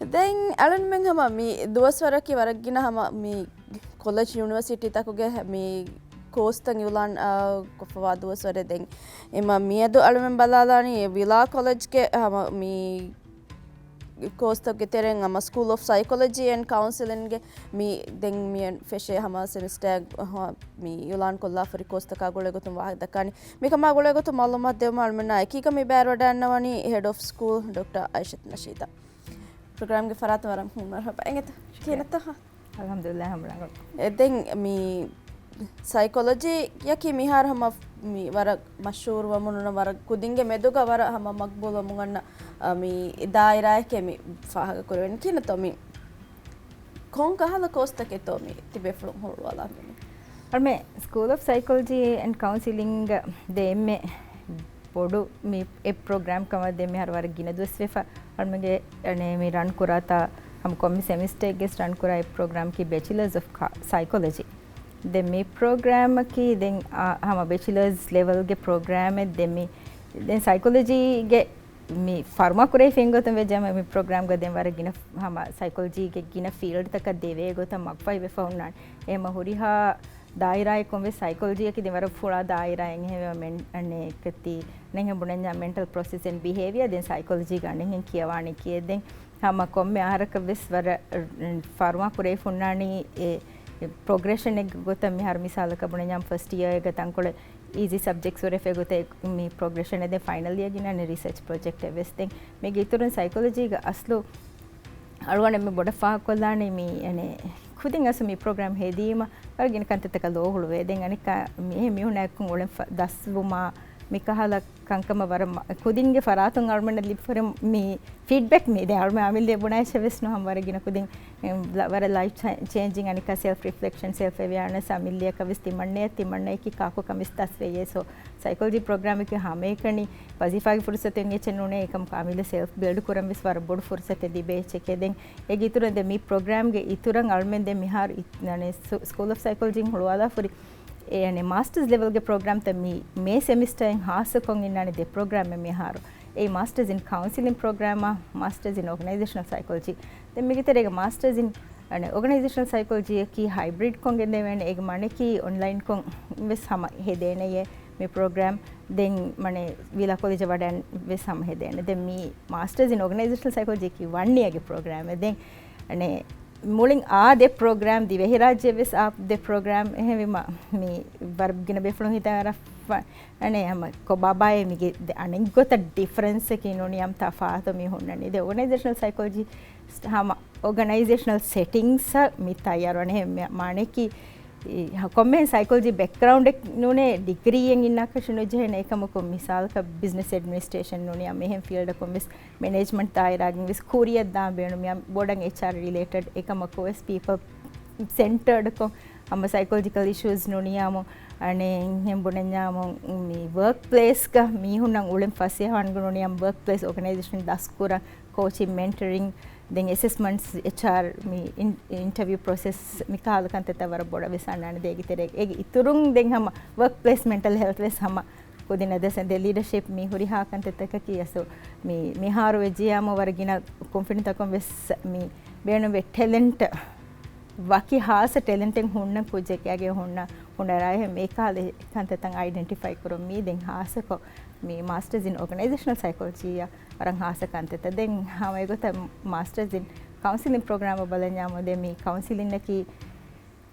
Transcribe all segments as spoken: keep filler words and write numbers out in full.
ދެން އަޅުންމެން ހަމަ މި ދުވަސްވަރަކީ ވަރަށް ގިނަ ހަމަ މި ކޮލެޖް ޔުނިވަރސިޓީތަކުގެ މި ކޯސްތައް އިއުލާން، އާ، ކޮށްފަވާ ދުވަސްވަރެއް. ދެން އެމަ މިއަދު އަޅުމެން ބަލާލާނީ ވިލާ ކޮލެޖްގެ ހަމަ މި ކޯސްތަކުގެ ތެރެއިން ހަމަ ސްކޫލް އޮފް ސައިކޮލޮޖީ އެންޑް ކައުންސިލިންގެ މި ދެން މިއަން ފެށޭ ހަމަ ސެމިސްޓަރ މި އިއުލާން ކޮށްލާފަ ހުރި ކޯސްތަކާ ގުޅޭ ގޮތުން ވާހަކަ ދައްކާނީ. މިކަމާ ގުޅޭ ގޮތުން މައުލޫމާތު ދެވުމަށް އަޅުމެންނާ އެކީގަ މި ބައިވެރިވަޑައިގަންނަވަނީ ހެޑް އޮފް ސްކޫލް ޑޮކްޓަރ އައިޝަތު ނަޝީދާ. ޕްރޮގްރާމްގެ ފަރާތުން ވަރަށް ހުންނަރުހަބަ އެނގޭތަ؟ ކިހިނެއްތަ؟ އަލްޙަމްދުލިއްލާހް، ހަމަ ރަނގަޅު. އެ، ދެން މި ސައިކޮލޮޖީއަކީ މިހާރު ހަމަ މި ވަރަށް މަޝްހޫރުވަމުނު ވަރަށް ކުދިންގެ މެދުގަ ވަރަށް ހަމަ މަގްބޫލުވަމުން އަންނަ، އަ، މި ދާއިރާއެކޭ މި ފާހަގަކުރެވެނީ. ކިހިނެއްތޯ މި ކޮން ކަހަލަ ކޯސްތަކެއްތޯ މި ތިބޭފުޅުން ހުޅުވާލާ މި؟ އަޅުމެ ސްކޫލް އޮފް ސައިކޮލޮޖީ އެންޑް ކައުންސިލިންގ ދެ އެއްމެ ބޮޑު މި އެއް ޕްރޮގްރާމް ކަމަށް ދެ މިހާރު ވަރަށް ގިނަ ދުވަސް ވެފަ. އަޅުމެގެ އަނެ މި ރަން ކުރާތާ ހަމަ ކޮންމެ ސެމިސްޓަރެއްގެ ރަން ކުރާ އެއް ޕްރޮގްރާމަކީ ބެޗިލަރސް އޮފް ސައިކޮލޮޖީ. ދެ މި ޕްރޮގްރާމަކީ ދެން އާ، ހަމަ ބެޗިލަރސް ލެވެލްގެ ޕްރޮގްރާމެއް. ދެ މި ދެން ސައިކޮލޮޖީގެ މި ފަރުމާ ކުރެވިފައި ގޮތުން ވެއްޖެ މި ޕްރޮގްރާމްގަ ދެން ވަރަށް ގިނަ ހަމަ ސައިކޮލޮޖީގެ ގިނަ ފީލްޑްތަކަށް ދެވޭ ގޮތަށް މަގުފަހި ވެފަ ހުންނާނެ. އެހެމަ ހުރިހާ ދާއިރާއަކުން ވެސް ސައިކޮލޮޖީއަކީ ދެން ވަރަށް ފުޅާ ދާއިރާއެއް ހެވެ މެން އަނެކަތި ނެހެން ބުނަންޏާ މެންޓަލް ޕްރޮސެސް އެންޑް ބިހޭވިއާ ދެން ސައިކޮލޮޖީގަ އަނެހެން ކިޔަވާނެ ކިޔޭ ދެން ހަމަ ކޮންމެ އަހަރަކަށް ވެސް ވަރަށް ފަރުމާ ކުރެވިފަ ހުންނާނީ އެ ޕްރޮގްރެޝަނެއްގެ ގޮތަށް. މިހާރު މިސާލަކަށް ބުނަންޏާ ފަސްޓް އިޔާގަ ތަންކޮޅެއް އީޒީ ސަބްޖެކްޓްސް ހުރެފޭ ގޮތެއް މި ޕްރޮގްރެޝަނެއް ދެން ފައިނަލް އިޔަރގަ އަނެ ރިސަރޗް ޕްރޮޖެކްޓެއް ވެސް. ދެން މީގެ އިތުރުން ސައިކޮލޮޖީގަ އަސްލު އަޅުގަނޑު މި ބޮޑަށް ފާހަގަކޮށްލާނީ މި އަނެ ކުދިން އަސްލު މި ޕްރޮގްރާމް ހެދީމަ ވަރަށް ގިނަ ކަންތައްތަކަށް ލޯ ހުޅުވޭ. ދެން އަނެއްކާ މި މީހުންނާ އެކު އުޅެން ދަސްވުމާ މި ކަހަލަ ކަންކަމަށް ވަރަށް މަ-، ކުދިންގެ ފަރާތުން އަޅުމެންނަށް ލިބިފަ ހުރި މި ފީޑްބެކް މި ދެން އަޅުމެން އަމިއްލަ ބުނާއެއްޗެއް ވެސް ނޫން ހަމަ ވަރަށް ގިނަ ކުދިން އެ، ވަރަށް ލައިފް ޗޭ-، ޗޭންޖިން އަނެއްކާ ސެލްފް ރިފްލެކްޝަން، ސެލްފް އެވެއާނެސް އަމިއްލައަކަށް ވެސް ތިމަންނައަށް ތިމަންނައަކީ ކާކު ކަމިސް ދަސްވެޔޭ. ސޯ ސައިކޮލޮޖީ ޕްރޮގްރާމަކީ ހަމައެކަނި ވަޒީފާގެ ފުރުސަތެއް އެއްޗެއް ނޫނޭ، އެކަމަކު އަމިއްލަ ސެލްފް ބިލްޑް ކުރަން ވެސް ވަރަށް ބޮޑު ފުރުސަތެއް ލިބޭ އެއްޗެކޭ. ދެން އޭގެ އިތުރަށް ދެން މި ޕްރޮގްރާމްގެ އިތުރަށް އަޅުމެން ދެން މިހާރު އި-، އަނެ ސް-، ސްކޫލް އޮފް ސައިކޮލޮޖީން ހުޅުވާލާފަ ހުރި އެ، އަނެ މާސްޓަރސް ލެވެލްގެ ޕްރޮގްރާމްތައް މި މޭ ސެމިސްޓަރއިން ހާއްސަކޮށް އިންނާނެ ދެ ޕްރޮގްރާމެއް މިހާރު. އެއީ މާސްޓަރސް އިން ކައުންސިލިން ޕްރޮގްރާމާ، މާސްޓަރސް އިން އޯގަނައިޒޭޝަނަލް ސައިކޮލޮޖީ. ދެން މީގެ ތެރޭގަ މާސްޓަރސް އިން، އަނެ، އޯގަނައިޒޭޝަނަލް ސައިކޮލޮޖީއަކީ ހައިބްރިޑްކޮށް ގެންދެވޭނެ. އޭގެ މާނައަކީ އޮންލައިންކޮށް ވެސް ހަމަ ހެދޭނެޔޭ މި ޕްރޮގްރާމް. ދެން މަނެ ވިލާ ކޮލެޖަށް ވަޑައިން ވެސް ހަމަ ހެދޭނެ. ދެން މީ މާސްޓަރސް އިން އޯގަނައިޒޭޝަނަލް ސައިކޮލޮޖީއަކީ ވަން އިޔަރގެ ޕްރޮގްރާމެއް. ދެން، އަނެ، މުޅިން އާ ދެ ޕްރޮގްރާމް ދިވެހިރާއްޖެ ވެސް އާ ދެ ޕްރޮގްރާމް އެހެންވީމަ މި ވަރަށް ގިނަ ބޭފުޅުން ހިތަށް އަރާ ފަ-، އަނެ ހަމަ ކޮބާބާއޭ މީގެ ދެ އަނެއްގޮތަށް ޑިފަރެންސްއަކީ ނޫނީ ހަމަ ތަފާތު މި ހުންނަނީ. ދެ އޯގަނައިޒޭޝަނަލް ސައިކޮލޮޖިސްޓް ހަމަ އޯގަނައިޒޭޝަނަލް ސެޓިންގްސް މި ތައްޔާރު އަނެ މި-، މާނައަކީ ކޮންމެހެން ސައިކޮލޮޖީ ބެކްގްރައުންޑެއް ނޫނޭ ޑިގްރީއެއް އިންނާކަށި ނުޖެހޭނެ. އެކަމަކު މިސާލަކަށް ބިޒްނަސް އެޑްމިނިސްޓްރޭޝަން ނޫނީ އަނެ މިހެން ފީލްޑަކުން ވެސް މެނޭޖްމަންޓް ދާއިރާގެން ވެސް ކުރިއަށް ދާން ބޭނުމިއްޔާ ބޮޑަށް އެޗްއާރް ރިލޭޓެޑް އެކަމަކު ވެސް ޕީޕަލް ސެންޓަރޑްކޮށް ހަމަ ސައިކޮލޮޖިކަލް އިޝޫސް ނޫނިއްޔާމު އަނެ އެހެން ބުނަންޏާމު މި ވަރކް ޕްލޭސްގަ މީހުންނަށް އުޅެން ފަސޭހަވާން ނޫނިއްޔާމު ވަރކް ޕްލޭސް އޯގަނައިޒޭޝަން ދަސްކުރަން ކޯޗިން، މެންޓަރިން، ދެން އެސެސްމަންޓްސް، އެޗްއާރް، މި އިން-، އިންޓަވިއު ޕްރޮސެސް މި ކަހަލަ ކަންތައްތައް ވަރަށް ބޮޑަށް ވެސް އަންނާނެ. ދޭގެ ތެރޭގަ އޭގެ އިތުރުން ދެން ހަމަ ވަރކް ޕްލޭސް މެންޓަލް ހެލްތް ވެސް ހަމަ ކުދިން އަދަސް ދެ ލީޑަޝިޕް މި ހުރިހާ ކަންތައްތަކަކީ އަސްލު މި، މިހާރު ވެއްޖިއްޔާމު ވަރަށް ގިނަ ކުންފުނިތަކުން ވެސް މި ބޭނުންވޭ ޓެލެންޓް، ވަކި ހާއްސަ ޓެލެންޓެއް ހުންނަ ކުއްޖެކޭ އޭގެ ހުންނަ ހުނަރާ އެހެން އެކަހަލަ ކަންތައްތައް އައިޑެންޓިފައި ކުރުން މީ ދެން ހާއްސަކޮށް މި މާސްޓަރސް އިން އޯގަނައިޒޭޝަނަލް ސައިކޮލޮޖީއަށް ވަރަށް ހާއްސަ ކަންތައްތައް. ދެން ހަމަ އެގޮތަށް މާސްޓަރސް އިން ކައުންސިލިން ޕްރޮގްރާމަށް ބަލަންޏާމު ދެން މި ކައުންސިލިންއަކީ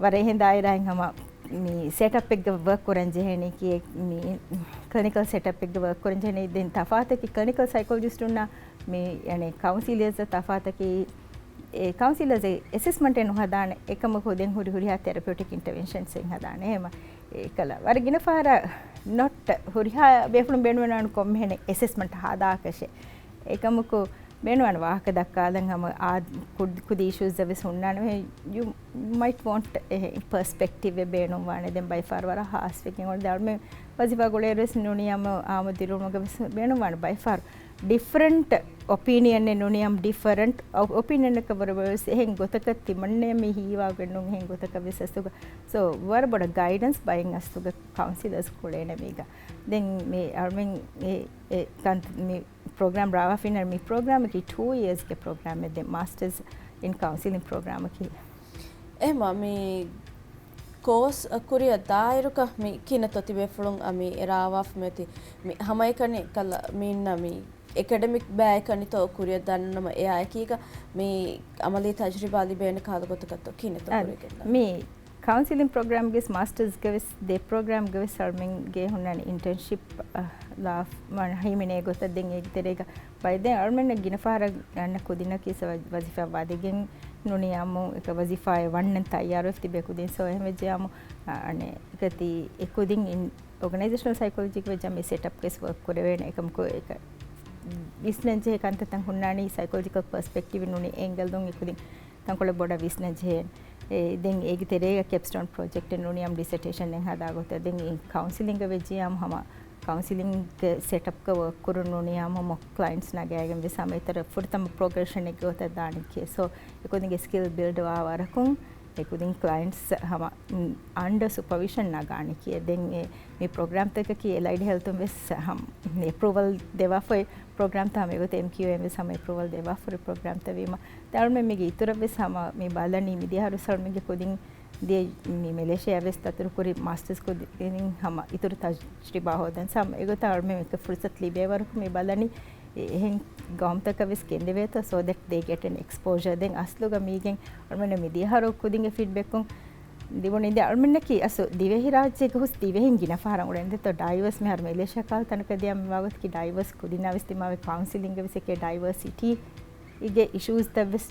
ވަރަށް އެހެން ދާއިރާއެއް ހަމަ މި ސެޓަޕެއްގަ ވަރކް ކުރަން ޖެހޭނީކީ މި ކްލިނިކަލް ސެޓަޕެއްގަ ވަރކް ކުރަން ޖެހޭނީ. ދެން ތަފާތަކީ ކްލިނިކަލް ސައިކޮލޮޖިސްޓުންނާ މި އަނެ ކައުންސިލަރސް ތަފާތަކީ އެ ކައުންސިލަރސް އެ އެސެސްމަންޓެއް ނުހަދާނެ އެކަމަކު ދެން ހުރި ހުރިހާ ތެރަޕިއުޓިކް އިންޓަވެންޝަންސް އެއް ހަދާނެ. އެހެމަ އެކަލަ ވަރަށް ގިނަ ފަހަރަށް ނޮޓް ހުރިހާ ބޭފުޅުން ބޭނުންވެން ކޮންމެހެން އެސެސްމަންޓް ހަދާކަށެއް. އެކަމަކު ބޭނުންވާނެ ވާހަކަ ދައްކާލަން ހަމަ އާ ކުދި، ކުދި އިޝޫސް ވެސް ހުންނާނެ. އެހެން ޔޫ މައިޓް ވޯންޓް އެ ޕަރސްޕެކްޓިވް އެއް ބޭނުންވާނެ. ދެން ބައި ފަހަރު ވަރަށް ހާސްވެގެން އޮޅު ދާޅުމެ ވަޒީފާ ގުޅޭރުވެސް ނޫނީ އަމަ އާމު ދިރުމުގަ ވެސް ބޭނުންވާނެ ބައި ފަހަރު ޑިފަރެންޓް އޮޕީނިއަން އެއް ނޫނީ އަމް ޑިފަރެންޓް އޮ-، އޮޕީނިއަން އެއް ވަރަށް ވެސް އެހެން ގޮތަކަށް ތިމަންނެ މި ހީވާގެން ނޫން އެހެން ގޮތަކަށް ވެސް އަސްލުގަ. ސޯ ވަރަށް ބޮޑަށް ގައިޑަންސް ބައެއް އަސްލުގަ ކައުންސިލަރސް ކުޅޭނެ މީގަ. ދެން މި އަޅުމެން އެ، އެ ކަން-، މި ޕްރޮގްރާމް ރާވާފިންނަ މި ޕްރޮގްރާމަކީ ޓޫ އިޔާސްގެ ޕްރޮގްރާމެއް ދެން މާސްޓަރސް އިން ކައުންސިލިން ޕްރޮގްރާމަކީ. އެހެމަ މި ކޯސް ކުރިއަށް ދާއިރުކަ މި ކިނަތޮ ތިބޭފުޅުން އަ، މި ރާވާފަ މިއޮތީ މި ހަމައެކަނި ކަލަ މިންނަ މި އެކަޑެމިކް ބައި ކަނިތޯ ކުރިއަށް ދަންނަމަ އެއާއެކީގަ މި އަމަލީ ތަޖުރިބާ ލިބޭނެ ކަހަލަ ގޮތަކަށްތޯ ކިނެތޯ އަ، ކުރިއަށް ގެންދާ؟ މި ކައުންސިލިން ޕްރޮގްރާމްގެ މާސްޓަރސްގެ ވެސް ދެ ޕްރޮގްރާމްގެ ވެސް އަޅުމެންގެ ހުންނާނެ އިންޓަރންޝިޕް، އަ، ލާ މަން ހިމެނޭ ގޮތަށް ދެން އޭގެ ތެރޭގަ ބައި ދެން އަޅުމެންނަށް ގިނަ ފަހަރަށް އަންނަ ކުދިންނަކީ ވަޒީފާ ވަދެގެން ނޫނީ އާއްމު އެކަ ވަޒީފާއެއް ވަންނަން ތައްޔާރުވެފަ ތިބޭ ކުދިން. ސޯ އެހެން ވެއްޖެއާމު، އަ، އަނެއް އެކަތީ އެ ކުދިން އިން އޯގަނައިޒޭޝަނަލް ސައިކޮލޮޖީގެ ވެއްޖެއާމު އެ ސެޓަޕްގެސް ވަރކް ކުރެވޭނެ. އެކަމަކު އެކަ ވިސްނަންޖެހޭ ކަންތައްތައް ހުންނާނީ ސައިކޮލޮޖިކަލް ޕަރސްޕެކްޓިވް ނޫނީ އެންގަލް ދުން އެކުދިން ތަންކޮޅެއް ބޮޑަށް ވިސްނަންޖެހޭނެ. އެ، ދެން އޭގެ ތެރޭގަ ކެޕްސްޓޯން ޕްރޮޖެކްޓެއް ނޫނީ އާއްމު ޑިސެޓޭޝަންއެއް ހަދާ ގޮތަށް ދެން އިން ކައުންސިލިންގ ވެއްޖެއާމު ހަމަ ކައުންސިލިންގ ސެޓަޕްގަ ވަރކް ކުރުން ނޫނީ އާއްމު ކްލައިންޓްސް ނަގައިގެން ވެސް ހަމަ އެތަރ ފުރަތަމަ ޕްރޮގްރެޝަނެއްގެ ގޮތަށް ދާނެކޭ. ސޯ އެކުދިންގެ ސްކިލް ބިލްޑް ވާ ވަރަކުން އެކުދިން ކްލައިންޓްސް ހަމަ، އަންޑަ ސުޕަވިޝަން ނަގާނެކޭ. ދެން އެ މި ޕްރޮގްރާމްތަކަކީ އެލައިޑް ހެލްތުން ވެސް ހަމަ އެޕްރޫވަލް ދެވާފައި ޕްރޮގްރާމްތައް ހަމަ އެގޮތަށް އެމްކިއުއޭން ވެސް ހަމަ އެޕްރޫވަލް ދެވާފައި ޕްރޮގްރާމްތައް ވީމަ ދެން އަޅުމެން މީގެ އިތުރަށް ވެސް ހަމަ މި ބަލަނީ މިދިޔަ އަހަރު އަޅުމެންގެ ކުދިން ދިޔަ މި މެލޭޝިޔާ ވެސް ދަތުރުކުރި މާސްޓަރސް ކުދިން ހަމަ އިތުރު ތަޖްރިބާ ހޯދަން ސަމް އެގޮތަށް އަޅުމެން އެކަ ފުރުސަތު ލިބޭ ވަރަކު މި ބަލަނީ އެ-، އެހެން ގައުމުތަކަށް ވެސް ގެންދެވޭތޯ so that they get an exposure. ދެން އަސްލުގަ މީގެން އަޅުމެންނަށް މި ދިޔަ އަހަރު ކުދިންގެ ފީޑްބެކުން ލިބުނީ ދެން އަޅުމެންނަކީ އަސްލު ދިވެހި ރާއްޖޭގަ ހުސް ދިވެހިން ގިނަ ފަހަރަށް އުޅެން ދެތޯ ޑައިވަރސް މިހާރު މެލޭޝިޔާ ކަހަލަ ތަނަކަށް ދިޔަ މި ވާގޮތަކީ ޑައިވަރސް ކުދިންނާ ވެސް ދިމާވެ ކައުންސިލިންގ ވެސް އެކޭ ޑައިވަރސިޓީ އިގެ އިޝޫސްތައް ވެސް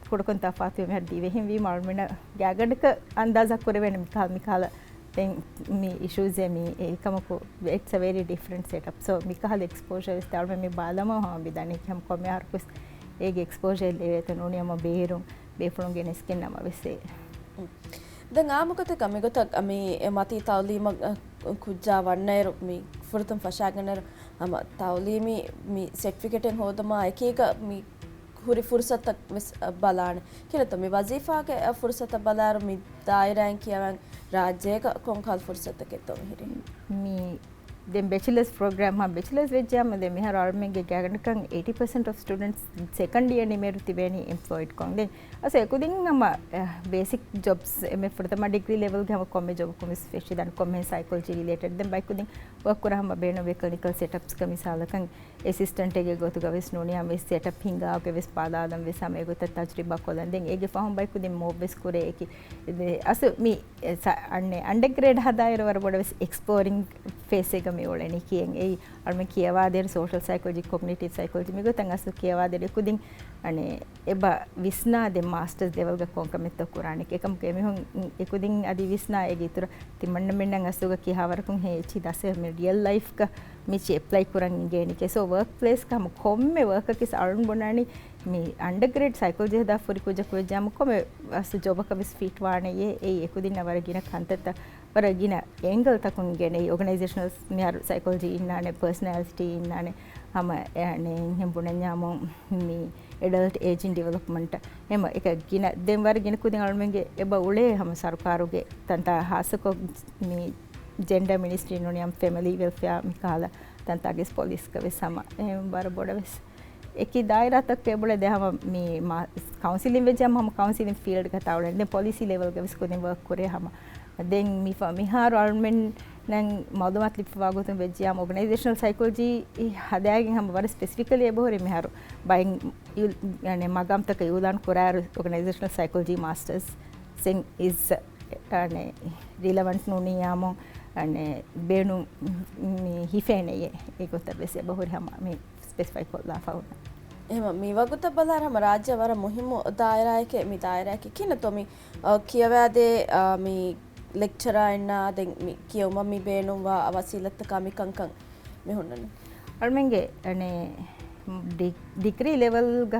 ކުޑަކޮށް ތަފާތުވެ މިހާރު ދިވެހިން ވީމަ އަޅުމެންނަށް ގާގަޑަކަށް އަންދާޒާ ކުރެވޭނެ މިކަހަލަ، މިކަހަލަ ދެން މި އިޝޫސް މި އެކަމަކު it's a very different setup. So މިކަހަލަ އެކްސްޕޯޝަރ ވެސް އަޅުމެން މި ބާލަމާ ހަމަ މި ދަނީ ކިހަމަ ކޮންމެ އަހަރަކުވެސް އޭގެ އެކްސްޕޯޝަރ ލެވޭތޯ ނޫނީ ހަމަ ބޭރުން ބޭފުޅުން ގެނެސްގެން ނަމަވެސް އެ. ދެން އާއްމުގޮތަކަށް މިގޮތަށް މި މަތީ ތައުލީމަށް ކުއްޖާ ވަންނައިރު މި ފުރަތަމަ ފަށާގަންނައިރު ހަމަ ތައުލީމީ މި ސެޓްފިކެޓެއް ހޯދުމާ އެކީގަ މި ހުރި ފުރުސަތަށް ވެސް ބަލާނެ. ކިހިނެއްތޯ މި ވަޒީފާގެ ފުރުސަތަށް ބަލާއިރު މި ދާއިރާއިން ކިޔަވަން ރާއްޖޭގަ ކޮންކަހަލަ ފުރުސަތަކެއްތޯ މިހިރީ؟ މި ދެން ބެޗިލަސް ޕްރޮގްރާމް، ހަ، ބެޗިލަސް ވެއްޖެއާމު ދެން މިހާރު އަޅުމެންގެ ގާގަނޑަކަށް އެއިޓީ ޕަސެންޓް އޮފް ސްޓޫޑެންޓްސް ސެކަންޑް އިޔަރ ނިމޭރު ތިބޭނީ އެމްޕްލޯއިޑްކޮށް. ދެން އަސް އެކުދިން ހަމަ، އަ، ބޭސިކް ޖޮބްސް އެމެ ފުރަތަމަ ޑިގްރީ ލެވެލްގެ ހަމަ ކޮންމެ ޖޮބަކުން ވެސް ފެށިދާނެ ކޮންމެހެން ސައިކޮލޮޖީ ރިލޭޓެޑް. ދެން ބައެއްކުދިން ވަރކް ކުރާ ހަމަ ބޭނުންވޭ ކްލިނިކަލް ސެޓަޕްސްގަ މިސާލަކަށް އެސިސްޓެންޓެއްގެ ގޮތުގަ ވެސް ނޫނީ ހަމަ ސެޓަޕް ހިންގާގެ ވެސް ބަލާލަން ވެސް ހަމަ އެގޮތަށް ތަޖުރިބާ ކޮށްލަން. ދެން އޭގެ ފަހުން ބައެއްކުދިން މޫވް ވެސް ކުރޭ އެކި. އަސް މި އެ، ސަ-، އަންނެ އަންޑަރގްރޭޑް ހަދާއިރު ވަރަށް ބޮޑަށް ވެސް އެކްސްޕްލޯރިން ފޭސްއެއްގަ މި އުޅެނީ ކިޔެން. އެއީ އަޅުމެން ކިޔަވާދޭއިރު ސޯޝަލް ސައިކޮލޮޖީ، ކޮގްނިޓިވް ސައިކޮލޮޖީ މިގޮތަށް އަސްލު ކިޔަވާދޭއިރު އެކުދިން އަނެ އެބަ ވިސްނާ ދެން މާސްޓަރސް ލެވެލްގަ ކޮންކަމެއްތޯ ކުރާނެ. އެކަމަކު އެމީހުން އެކުދިން އަދި ވިސްނާ އޭގެ އިތުރަށް ތިމަންނަމެންނަށް އަސްލުގަ ކިހާވަރަކުން ހޭ އެޗި ދަސް މި ރިއަލް ލައިފްގަ މި އެޕްލައި ކުރަން އިނގޭނެކޭ. ސޯ ވަރކް ޕްލޭސްގަ ހަމަ ކޮންމެ ވަރކަކީ އަޅުން ބުނާނީ މި އަންޑަރގްރޭޑް ސައިކޮލޮޖީ ހަދާ ފުރި ކުއްޖަކު ވެއްޖާމު ކޮންމެ އަސް ޖޮބަކަށް ވެސް ފިޓް ވާނެޔޭ. އެއީ އެކުދިންނަށް ވަރަށް ގިނަ ކަންތައްތައް ވަރަށް ގިނަ އެންގަލްތަކުން ގެނެއް އޯގަނައިޒޭޝަނަލް މިހާރު ސައިކޮލޮޖީ އިންނާނެ، ޕާސަނަލިޓީ އިންނާނެ، ހަމަ އެ އަނެއް އެހެން ބުނަންޏާމު މި އެޑަލްޓް އޭޖިން ޑިވެލޮޕްމަންޓް ހަމަ އެކަ ގިނަ ދެން ވަރަށް ގިނަ ކުދިން އަޅުމެންގެ އެބަ އުޅޭ ހަމަ ސަރުކާރުގެ ތަންތާ ހާއްސަކޮށް މި ޖެންޑަރ މިނިސްޓްރީ ނޫނީ ހަމަ ފެމިލީ ވެލްފެއާ މިކަހަލަ ތަންތާގެ ޕޮލިސްގަ ވެސް ހަމަ އެ ވަރަށް ބޮޑަށް ވެސް އެކި ދާއިރާތަކުގެ ބުޅެ ދެ ހަމަ މި މާ-، ކައުންސިލިން ވެއްޖެ ހަމަ ކައުންސިލިން ފީލްޑްގަ ތައުޅެން. ދެން ޕޮލިސީ ލެވެލްގަ ވެސް ކުދިން ވަރކް ކުރޭ ހަމަ. ދެން މި ފަ-، މިހާރު އަޅުމެންނަށް މައުލޫމާތު ލިބިފަވާ ގޮތުން ވެއްޖިޔާމު އޯގަނައިޒޭޝަނަލް ސައިކޮލޮޖީ ހަދާގެން ހަމަ ވަރަށް ސްޕެސިފިކަލީ އެބަހުރި މިހާރު ބައެއް އި-، އަނެ މަގާމްތަކަށް އިއުލާން ކުރާއިރު އޯގަނައިޒޭޝަނަލް ސައިކޮލޮޖީ މާސްޓަރސް ސިން އިޒް އަނެ ރިލަވަންޓް ނޫނީޔާމު އަނެ ބޭނުން މި ހިފޭނެޔޭ. އެގޮތަށް ވެސް އެބަހުރި ހަމަ މި ސްޕެސިފައި ކޮށްލާފަ ހުންނަ. އެހެމަ މި ވަގުތަށް ބަލާއިރު ހަމަ ރާއްޖެ ވަރަށް މުހިއްމު ދާއިރާއެކޭ، މި ދާއިރާއެކޭ ކިހިނެއްތޯ މި، އަ، ކިޔަވާދޭ، އަ، މި ލެކްޗަރާއިންނާ ދެން މި ކިޔެވުމަށް މި ބޭނުންވާ ވަސީލަތްތަކާ މި ކަންކަން މި ހުންނަނީ؟ އަޅުމެންގެ އަނެ ޑި-، ޑިގްރީ ލެވެލްގަ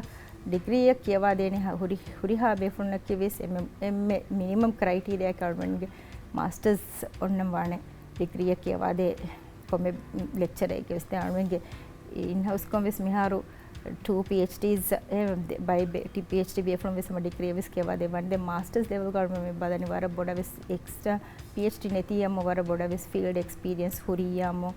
ޑިގްރީއަށް ކިޔަވާދޭނެ ހަ-، ހުރި-، ހުރިހާ ބޭފުޅުންނަކީ ވެސް އެންމެ، އެންމެ މިނިމަމް ކްރައިޓީރިއާއަކީ އަޅުމެންގެ މާސްޓަރސް އޮންނަން ވާނެ. ޑިގްރީއަށް ކިޔަވާދޭ ކޮންމެ ލެކްޗަރެއްގެ ވެސް ދެން އަޅުމެންގެ އިންހައުސްކޮށް ވެސް މިހާރު ޓޫ ޕީއެޗްޑީސް، އެ، ބައި ބެ-، ޓި ޕީއެޗްޑީ ބޭފުޅުން ވެސް ހަމަ ޑިގްރީއެއް ވެސް ކިޔަވާދޭ ވަން. ދެން މާސްޓަރސް ލެވެލްގަ އަޅުމެން މި ބަލަނީ ވަރަށް ބޮޑަށް ވެސް އެކްސްޓްރާ ޕީއެޗްޑީ ނެތީ އަމަ ވަރަށް ބޮޑަށް ވެސް ފީލްޑް އެކްސްޕީރިއެންސް ހުރިއްޔާމު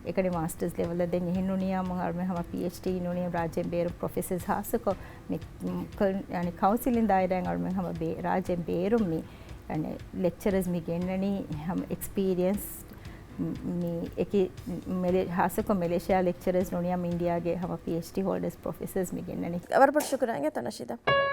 އެކަނި މާސްޓަރސް ލެވެލް ދެން އެހެން ނޫނިޔާމު އަޅުމެން ހަމަ ޕީއެޗްޑީ ނޫނިޔާ ރާއްޖޭން ބޭރު ޕްރޮފެސަރސް ހާއްސަކޮށް މި، މް، ކޮ-، ޔަނި ކައުންސިލިން ދާއިރާއިން އަޅުމެން ހަމަ ބޭ-، ރާއްޖޭން ބޭރުން މި، ޔަނި ލެކްޗަރަރސް މި ގެންނަނީ ހަމަ އެކްސްޕީރިއެންސް މި އެކި މެލޭ-، ހާއްސަކޮށް މެލޭޝިޔާ ލެކްޗަރަރސް ނޫނިޔާ އިންޑިޔާގެ ހަމަ ޕީއެޗްޑީ ހޯލްޑަރސް ޕްރޮފެސަރސް މި ގެންނަނީ. ވަރަށް ބޮޑަށް ޝުކުރާ އިނގޭތޯ ނަޝީދާ.